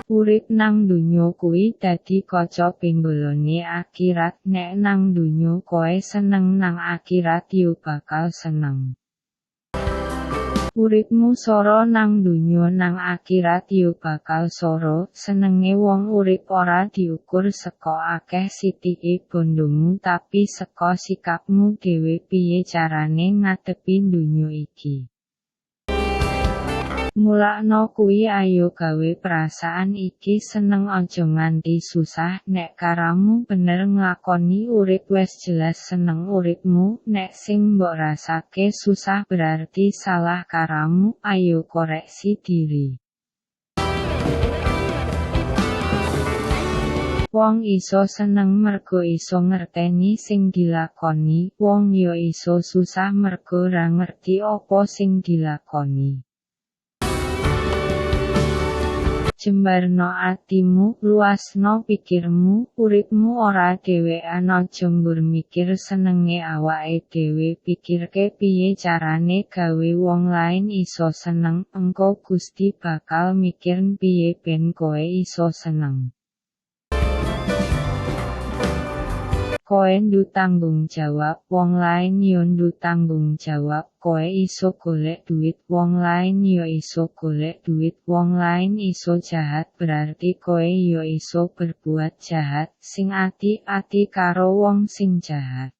Urip nang donya kuwi dadi kaca penggalone akhirat, nek nang donya koe seneng nang akhirat yo bakal seneng. Uripmu soro nang donya nang akhirat yo bakal soro, senenge wong urip ora diukur saka akeh sithike bondomu tapi saka sikapmu dhewe piye carane ngadepi donya iki. Mulakno kuwi ayo gawe perasaan iki seneng aja nganti susah, nek karamu bener nglakoni urip wes jelas seneng uripmu, nek sing mbok rasake susah berarti salah karamu, ayo koreksi diri. Wong iso seneng mergo iso ngerteni sing dilakoni, wong yo iso susah mergo ra ngerti apa sing dilakoni. Jembarno atimu, luasno pikirmu, uripmu ora dhewean aja mbur mikir senenge awake dhewe, pikirke piye carane gawe wong lain iso seneng, engko Gusti bakal mikir piye ben kowe iso seneng. Kowe ndu tanggung jawab, wong lain yo ndu tanggung jawab, kowe iso golek duit, wong lain yo iso golek duit, wong lain iso jahat berarti kowe yo iso berbuat jahat, sing ati-ati karo wong sing jahat.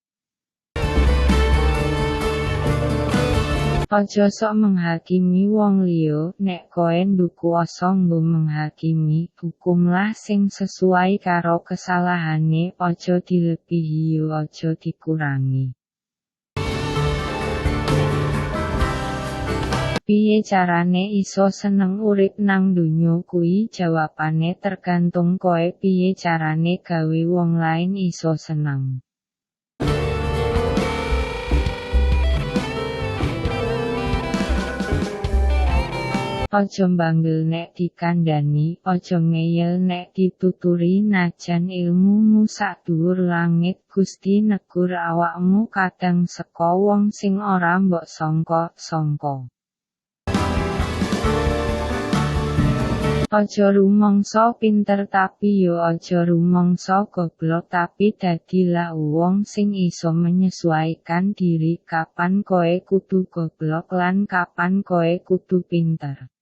Aja sok menghakimi wong liya, nek kowe ndu kuwasa nggo menghakimi, hukumlah sing sesuai karo kesalahane, aja dilebihi yo aja dikurangi. Piye carane iso seneng urip nang donya kuwi jawabane tergantung kowe piye carane gawe wong lain iso seneng. Aja mbanggel nek dikandhani, aja ngeyel nek dituturi, najan ilmumu sak dhuwur langit, Gusti negur awakmu kadang saka wong sing ora mbok sangka-sangka. Aja rumangsa pinter tapi yo aja rumangsa goblok, tapi dadilah wong sing iso menyesuaikan diri kapan kowe kudu goblok lan kapan kowe kudu pinter.